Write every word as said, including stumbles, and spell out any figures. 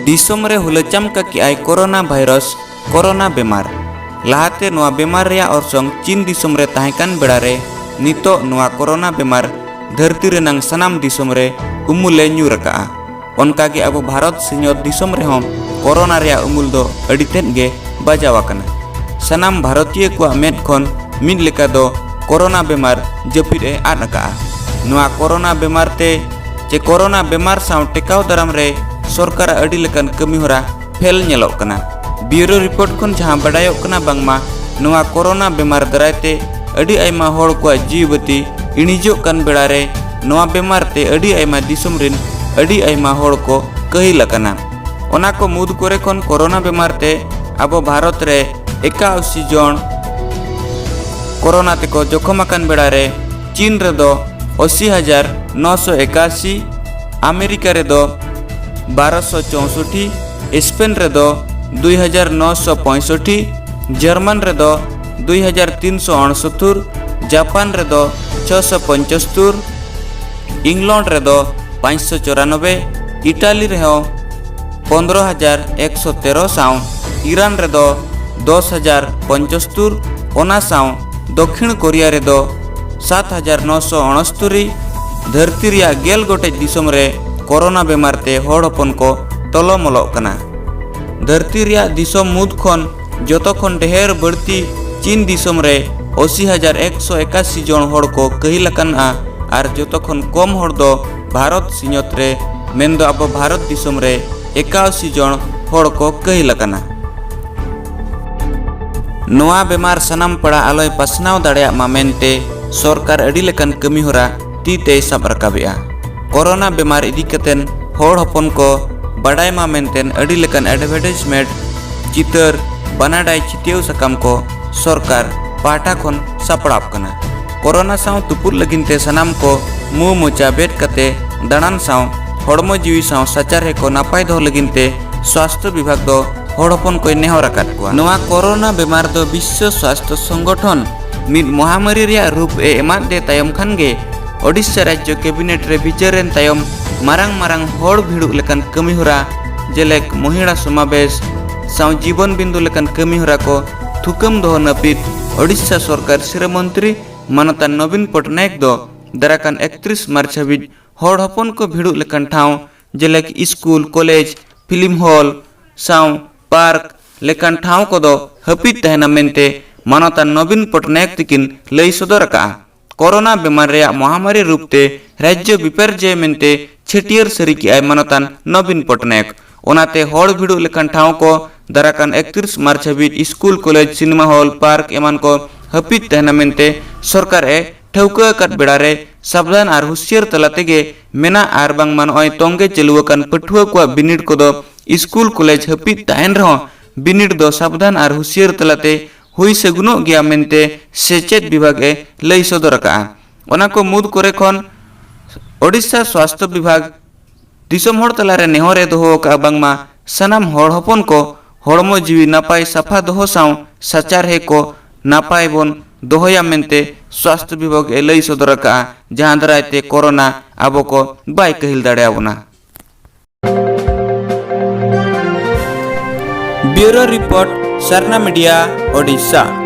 ᱫᱤᱥᱚᱢ ᱨᱮ ᱦᱩᱞᱟᱹᱪᱟᱢᱠᱟ ᱠᱮᱜᱼᱟᱭ ᱠᱳᱨᱳᱱᱟ ᱵᱷᱟᱭᱨᱟᱥ, ᱠᱳᱨᱳᱱᱟ ᱵᱮᱢᱟᱨ᱾ ᱞᱟᱦᱟᱛᱮ ᱱᱚᱣᱟ ᱵᱮᱢᱟᱨ ᱨᱮᱭᱟᱜ ᱚᱨᱥᱚᱝ ᱪᱤᱱ ᱫᱤᱥᱚᱢ ᱨᱮ ᱛᱟᱦᱮᱸ ᱠᱟᱱ ᱵᱮᱲᱟ ᱨᱮ, ᱱᱤᱛᱚᱜ ᱱᱚᱣᱟ ᱠᱳᱨᱳᱱᱟ ᱵᱮᱢᱟᱨ ᱫᱷᱟᱹᱨᱛᱤ ᱨᱮᱱᱟᱝ ᱥᱟᱱᱟᱢ ᱫᱤᱥᱚᱢ ᱨᱮ ᱩᱢᱩᱞᱮ ᱧᱩᱨ ᱟᱠᱟᱜᱼᱟ᱾ ᱚᱱᱠᱟᱜᱮ ᱟᱵᱚ ᱵᱷᱟᱨᱚᱛ ᱥᱤᱧᱚᱛ ᱫᱤᱥᱚᱢ ᱨᱮᱦᱚᱸ ᱠᱳᱨᱳᱱᱟ ᱨᱮᱭᱟᱜ ᱩᱢᱩᱞ ᱫᱚ ᱟᱹᱰᱤ ᱛᱮᱫ ᱜᱮ ᱵᱟᱡᱟᱣ ᱟᱠᱟᱱᱟ᱾ ᱥᱟᱱᱟᱢ ᱵᱷᱟᱨᱚᱛᱤᱭᱟᱹ ᱠᱚᱣᱟᱜ ᱢᱮᱫ ᱠᱷᱚᱱ ᱢᱤᱫ ᱞᱮᱠᱟ ᱫᱚ ᱠᱳᱨᱳᱱᱟ ᱵᱮᱢᱟᱨ ᱡᱟᱹᱯᱤᱫ ᱮ ᱟᱫ ᱟᱠᱟᱜᱼᱟ᱾ ᱱᱚᱣᱟ ᱠᱳᱨᱳᱱᱟ ᱵᱮᱢᱟᱨ ᱛᱮ ᱪᱮ ᱠᱳᱨᱳᱱᱟ ᱵᱮᱢᱟᱨ ᱥᱟᱶ ᱴᱮᱠᱟᱣ ᱫᱟᱨᱟᱢ ᱨᱮ ᱥᱚᱨᱠᱟᱨᱟᱜ ᱟᱹᱰᱤ ᱞᱮᱠᱟᱱ ᱠᱟᱹᱢᱤ ᱦᱚᱨᱟ ᱯᱷᱮᱞ ᱧᱮᱞᱚᱜ ᱠᱟᱱᱟ᱾ ᱵᱤᱭᱩᱨᱳ ᱨᱤᱯᱳᱨᱴ ᱠᱷᱚᱱ ᱡᱟᱦᱟᱸ ᱵᱟᱰᱟᱭᱚᱜ ᱠᱟᱱᱟ, ᱵᱟᱝᱢᱟ ᱱᱚᱣᱟ ᱠᱳᱨᱳᱱᱟ ᱵᱮᱢᱟᱨ ᱫᱟᱨᱟᱭ ᱛᱮ ᱟᱹᱰᱤ ᱟᱭᱢᱟ ᱦᱚᱲ ᱠᱚᱣᱟᱜ ᱡᱤᱣᱤ ᱵᱟᱹᱛᱤ ᱤᱬᱤᱡᱚᱜ ᱠᱟᱱ ᱵᱮᱲᱟ ᱨᱮ, ᱱᱚᱣᱟ ᱵᱮᱢᱟᱨ ᱛᱮ ᱟᱹᱰᱤ ᱟᱭᱢᱟ ᱫᱤᱥᱚᱢ ᱨᱮᱱ ᱟᱹᱰᱤ ᱟᱭᱢᱟ ᱦᱚᱲ ᱠᱚ ᱠᱟᱹᱦᱤᱞ ᱟᱠᱟᱱᱟ᱾ ᱚᱱᱟ ᱠᱚ ᱢᱩᱫᱽ ᱠᱚᱨᱮ ᱠᱷᱚᱱ ᱠᱳᱨᱳᱱᱟ ᱵᱮᱢᱟᱨ ᱛᱮ ᱟᱵᱚ ᱵᱷᱟᱨᱚᱛ ᱨᱮ ᱮᱠᱟᱥᱤ ᱡᱚᱱ ᱠᱳᱨᱳᱱᱟ ᱛᱮᱠᱚ ᱡᱚᱠᱷᱚᱢ ᱟᱠᱟᱱ ᱵᱮᱲᱟ ᱨᱮ, ᱪᱤᱱ ᱨᱮᱫᱚ ᱟᱥᱤ ᱦᱟᱡᱟᱨ ᱱᱚᱥᱚ ᱮᱠᱟᱥᱤ, ᱟᱢᱮᱨᱤᱠᱟ ᱨᱮᱫᱚ ᱵᱟᱨᱚᱥᱚ ᱪᱳᱥᱚᱴᱴᱤ, ᱥᱯᱮᱱ ᱨᱮᱫᱚ ᱫᱩᱭ ᱦᱟᱡᱟᱨ ᱱᱚᱥᱚ ᱯᱚᱸᱭᱥᱚᱴᱴᱤ, ᱡᱟᱨᱢᱟᱱ ᱨᱮᱫᱚ ᱫᱩᱭ ᱦᱟᱡᱟᱨ ᱛᱤᱱᱥᱚ ᱚᱬᱥᱚᱛᱛᱩᱨ, ᱡᱟᱯᱟᱱ ᱨᱮᱫᱚ ᱪᱷᱚᱥᱚ ᱯᱚᱸᱪᱟᱛᱛᱩᱨ, ᱤᱝᱞᱚᱱᱰ ᱨᱮᱫᱚ ᱯᱟᱸᱪᱥᱚ ᱪᱚᱨᱟᱱᱚᱵᱵᱳᱭ, ᱤᱴᱟᱞᱤ ᱨᱮᱦᱚᱸ ᱯᱚᱱᱫᱽᱨᱚ ᱦᱟᱡᱟᱨ ᱮᱠᱥᱚ ᱛᱮᱨᱚ ᱥᱟᱶ, ᱤᱨᱟᱱ ᱨᱮᱫᱚ ᱫᱚᱥ ᱦᱟᱡᱟᱨ ᱯᱚᱸᱪᱟᱛᱛᱩᱨ, ᱚᱱᱟ ᱥᱟᱶ ᱫᱚᱠᱷᱤᱱ ᱠᱳᱨᱤᱭᱟ ᱨᱮᱫᱚ ᱥᱟᱛ ᱦᱟᱡᱟᱨ ᱱᱚᱥᱚ ᱚᱬᱥᱚᱛᱛᱩᱨᱤ᱾ ᱫᱷᱟᱹᱨᱛᱤ ᱨᱮᱭᱟᱜ ᱜᱮᱞ ᱜᱚᱴᱮᱡ ᱫᱤᱥᱚᱢ ᱨᱮ ᱠᱳᱨᱳᱱᱟ ᱵᱮᱢᱟᱨ ᱛᱮ ᱦᱚᱲ ᱦᱚᱯᱚᱱ ᱠᱚ ᱛᱚᱞᱚᱢᱚᱞᱚᱜ ᱠᱟᱱᱟ᱾ ᱫᱷᱟᱹᱨᱛᱤ ᱨᱮᱭᱟᱜ ᱫᱤᱥᱚᱢ ᱢᱩᱫᱽ ᱠᱷᱚᱱ ᱡᱚᱛᱚ ᱠᱷᱚᱱ ᱰᱷᱮᱨ ᱵᱟᱹᱲᱛᱤ ᱪᱤᱱ ᱫᱤᱥᱚᱢ ᱨᱮ ᱟᱥᱤ ᱦᱟᱡᱟᱨ ᱮᱠᱥᱚ ᱮᱠᱟᱥᱤ ᱡᱚᱱ ᱦᱚᱲ ᱠᱚ ᱠᱟᱹᱦᱤᱞ ᱟᱠᱟᱱᱟ ᱟᱨ ᱡᱚᱛᱚ ᱠᱷᱚᱱ ᱠᱚᱢ ᱦᱚᱲ ᱫᱚ ᱵᱷᱟᱨᱚᱛ ᱥᱤᱧᱚᱛ ᱨᱮ, ᱢᱮᱱᱫᱚ ᱟᱵᱚ ᱵᱷᱟᱨᱚᱛ ᱫᱤᱥᱚᱢ ᱨᱮ ᱮᱠᱟᱥᱤ ᱡᱚᱱ ᱦᱚᱲ ᱠᱚ ᱠᱟᱹᱦᱤᱞ ᱟᱠᱟᱱᱟ᱾ ᱱᱚᱣᱟ ᱵᱮᱢᱟᱨ ᱥᱟᱱᱟᱢ ᱯᱟᱲᱟ ᱟᱞᱚᱭ ᱯᱟᱥᱱᱟᱣ ᱫᱟᱲᱮᱭᱟᱜ ᱢᱟ ᱢᱮᱱᱛᱮ ᱥᱚᱨᱠᱟᱨ ᱟᱹᱰᱤ ᱞᱮᱠᱟᱱ ᱠᱟᱹᱢᱤ ᱦᱚᱨᱟ ᱛᱤ ᱛᱮᱭ ᱥᱟᱵ ᱨᱟᱠᱟᱵᱮᱜᱼᱟ᱾ ᱠᱳᱨᱳᱱᱟ ᱵᱮᱢᱟᱨ ᱤᱫᱤ ᱠᱟᱛᱮᱱ ᱦᱚᱲ ᱦᱚᱯᱚᱱ ᱠᱚ ᱵᱟᱰᱟᱭ ᱢᱟ ᱢᱮᱱᱛᱮᱱ ᱟᱹᱰᱤ ᱞᱮᱠᱟᱱ ᱮᱰᱵᱷᱮᱴᱟᱭᱤᱡᱽᱢᱮᱱᱴ, ᱪᱤᱛᱟᱹᱨ, ᱵᱟᱱᱟᱰᱟᱭ ᱪᱷᱤᱛᱭᱟᱹᱣ ᱥᱟᱠᱟᱢ ᱠᱚ ᱥᱚᱨᱠᱟᱨ ᱯᱟᱦᱴᱟ ᱠᱷᱚᱱ ᱥᱟᱯᱲᱟᱣ ᱠᱟᱱᱟ᱾ ᱠᱳᱨᱳᱱᱟ ᱥᱟᱶ ᱛᱩᱯᱩᱫ ᱞᱟᱹᱜᱤᱫ ᱛᱮ ᱥᱟᱱᱟᱢ ᱠᱚ ᱢᱩ ᱢᱚᱪᱟ ᱵᱮᱫ ᱠᱟᱛᱮ ᱫᱟᱬᱟᱱ ᱥᱟᱶ ᱦᱚᱲᱢᱚ ᱡᱤᱣᱤ ᱥᱟᱶ ᱥᱟᱪᱟᱨᱦᱮ ᱠᱚ ᱱᱟᱯᱟᱭ ᱫᱚᱦᱚ ᱞᱟᱹᱜᱤᱫ ᱛᱮ ᱥᱣᱟᱥᱛᱷᱚ ᱵᱤᱵᱷᱟᱜᱽ ᱫᱚ ᱦᱚᱲ ᱦᱚᱯᱚᱱ ᱠᱚᱭ ᱱᱮᱦᱚᱨ ᱟᱠᱟᱫ ᱠᱚᱣᱟ᱾ ᱱᱚᱣᱟ ᱠᱳᱨᱳᱱᱟ ᱵᱮᱢᱟᱨ ᱫᱚ ᱵᱤᱥᱥᱚ ᱥᱣᱟᱥᱛᱷᱚ ᱥᱚᱝᱜᱚᱴᱷᱚᱱ ᱢᱤᱫ ᱢᱚᱦᱟᱢᱟᱨᱤ ᱨᱮᱭᱟᱜ ᱨᱩᱯ ᱮ ᱮᱢᱟᱫ ᱫᱮ ᱛᱟᱭᱚᱢ ᱠᱷᱟᱱ ᱜᱮ ᱳᱰᱤᱥᱟ ᱨᱟᱡᱽᱡᱚ ᱠᱮᱵᱤᱱᱮᱴ ᱨᱮ ᱵᱤᱪᱟᱹᱨ ᱮᱱ ᱛᱟᱭᱚᱢ ᱢᱟᱨᱟᱝ ᱢᱟᱨᱟᱝ ᱦᱚᱲ ᱵᱷᱤᱲᱩᱜ ᱞᱮᱠᱟᱱ ᱠᱟᱹᱢᱤ ᱦᱚᱨᱟ ᱡᱮᱞᱮᱠ ᱢᱚᱦᱤᱲᱟ ᱥᱚᱢᱟᱵᱮᱥ ᱥᱟᱶ ᱡᱤᱵᱚᱱ ᱵᱤᱱᱫᱩ ᱞᱮᱠᱟᱱ ᱠᱟᱹᱢᱤ ᱦᱚᱨᱟ ᱠᱚ ᱛᱷᱩᱠᱟᱹᱢ ᱫᱚᱦᱚ ᱱᱟᱹᱯᱤᱛ ᱳᱰᱤᱥᱟ ᱥᱚᱨᱠᱟᱨ ᱥᱤᱨᱟᱹ ᱢᱚᱱᱛᱨᱤ ᱢᱟᱱᱚᱛᱟᱱ ᱱᱚᱵᱤᱱ ᱯᱚᱴᱱᱟᱭᱮᱠ ᱫᱚ ᱫᱟᱨᱟᱠᱟᱱ ᱮᱠᱛᱨᱤᱥ ᱢᱟᱨᱪ ᱦᱟᱹᱵᱤᱡ ᱦᱚᱲ ᱦᱚᱯᱚᱱ ᱠᱚ ᱵᱷᱤᱲᱩᱜ ᱞᱮᱠᱟᱱ ᱴᱷᱟᱶ ᱡᱮᱞᱮᱠ ᱥᱠᱩᱞ, ᱠᱚᱞᱮᱡᱽ, ᱯᱷᱤᱞᱢ ᱦᱚᱞ ᱥᱟᱶ ᱯᱟᱨᱠ ᱞᱮᱠᱟᱱ ᱴᱷᱟᱶ ᱠᱚᱫᱚ ᱦᱟᱹᱯᱤᱫ ᱛᱟᱦᱮᱱᱟ ᱢᱮᱱᱛᱮ ᱢᱟᱱᱚᱛᱟᱱ ᱱᱚᱵᱤᱱ ᱯᱚᱴᱱᱟᱭᱮᱠ ᱛᱤᱠᱤᱱ ᱞᱟᱹᱭ ᱥᱚᱫᱚᱨ ᱟᱠᱟᱫᱼᱟ᱾ ᱠᱚᱨᱳᱱᱟ ᱵᱤᱢᱟᱨ ᱨᱮᱭᱟᱜ ᱢᱚᱦᱟᱢᱟᱨᱤ ᱨᱩᱯ ᱛᱮ ᱨᱟᱡᱽᱡᱚ ᱵᱤᱯᱚᱨᱡᱚᱭ ᱢᱮᱱᱛᱮ ᱪᱷᱟᱹᱴᱭᱟᱹᱨ ᱥᱟᱹᱨᱤ ᱠᱮᱫᱼᱟᱭ ᱢᱟᱱᱚᱛᱟᱱ ᱱᱚᱵᱤᱱ ᱯᱚᱴᱱᱟᱭᱮᱠ᱾ ᱚᱱᱟᱛᱮ ᱦᱚᱲ ᱵᱷᱤᱲᱩᱜ ᱞᱮᱠᱟᱱ ᱴᱷᱟᱶ ᱠᱚ ᱫᱟᱨᱟᱠᱟᱱ ᱮᱠᱛᱨᱤᱥ ᱢᱟᱨᱪ ᱦᱟᱹᱵᱤᱡ school, college, cinema hall, park ᱮᱢᱟᱱ ᱠᱚ ᱦᱟᱹᱯᱤᱫ ᱛᱟᱦᱮᱱᱟ ᱢᱮᱱᱛᱮ ᱥᱚᱨᱠᱟᱨ ᱮ ᱴᱷᱟᱹᱣᱠᱟᱹ ᱟᱠᱟᱫ ᱵᱮᱲᱟ ᱨᱮ ᱥᱟᱵᱫᱷᱟᱱ ᱟᱨ ᱦᱩᱥᱭᱟᱹᱨ ᱛᱟᱞᱟ ᱛᱮᱜᱮ ᱢᱮᱱᱟᱜ ᱟᱨ ᱵᱟᱝᱢᱟ ᱱᱚᱜᱼᱚᱭ ᱛᱚᱝᱜᱮ ᱪᱟᱹᱞᱩ ᱟᱠᱟᱱ ᱯᱟᱹᱴᱷᱩᱣᱟᱹ ᱠᱚᱣᱟᱜ ᱵᱤᱱᱤᱰ ᱠᱚᱫᱚ ᱥᱠᱩᱞ, ᱠᱚᱞᱮᱡᱽ ᱦᱟᱹᱯᱤᱫ ᱛᱟᱦᱮᱱ ᱨᱮᱦᱚᱸ ᱵᱤᱱᱤᱰ ᱫᱚ ᱥᱟᱵᱫᱷᱟᱱ ᱟᱨ ᱦᱩᱥᱭᱟᱹᱨ ᱛᱟᱞᱟᱛᱮ ᱦᱩᱭ ᱥᱟᱹᱜᱩᱱᱚᱜ ᱜᱮᱭᱟ ᱢᱮᱱᱛᱮ ᱥᱮᱪᱮᱫ ᱵᱤᱵᱷᱟᱜᱽ ᱮ ᱞᱟᱹᱭ ᱥᱚᱫᱚᱨ ᱟᱠᱟᱫᱼᱟ᱾ ᱚᱱᱟ ᱠᱚ ᱢᱩᱫᱽ ᱠᱚᱨᱮ ᱠᱷᱚᱱ ᱳᱰᱤᱥᱟ ᱥᱣᱟᱥᱛᱷᱚ ᱵᱤᱵᱷᱟᱜᱽ ᱫᱤᱥᱚᱢ ᱦᱚᱲ ᱛᱟᱞᱟᱨᱮ ᱱᱮᱦᱚᱨ ᱮ ᱫᱚᱦᱚ ᱟᱠᱟᱫᱼᱟ ᱵᱟᱝᱢᱟ ᱥᱟᱱᱟᱢ ᱦᱚᱲ ᱦᱚᱯᱚᱱ ᱠᱚ ᱦᱚᱲᱢᱚ ᱡᱤᱣᱤ ᱱᱟᱯᱟᱭ ᱥᱟᱯᱷᱟ ᱫᱚᱦᱚ ᱥᱟᱶ ᱥᱟᱪᱟᱨᱦᱮ ᱠᱚ ᱱᱟᱯᱟᱭ ᱵᱚᱱ ᱫᱚᱦᱚᱭᱟ ᱢᱮᱱᱛᱮ ᱥᱣᱟᱥᱛᱷᱚ ᱵᱤᱵᱷᱟᱜᱽ ᱮ ᱞᱟᱹᱭ ᱥᱚᱫᱚᱨ ᱟᱠᱟᱫᱼᱟ, ᱡᱟᱦᱟᱸ ᱫᱟᱨᱟᱭ ᱛᱮ ᱠᱳᱨᱳᱱᱟ ᱟᱵᱚ ᱠᱚ ᱵᱟᱭ ᱠᱟᱹᱦᱤᱞ ᱫᱟᱲᱮᱭᱟᱵᱚᱱᱟ᱾ ᱵᱤᱭᱩᱨᱳ ᱨᱤᱯᱳᱨᱴ, ᱥᱟᱨᱱᱟ ᱢᱤᱰᱤᱭᱟ, ᱳᱰᱤᱥᱟ᱾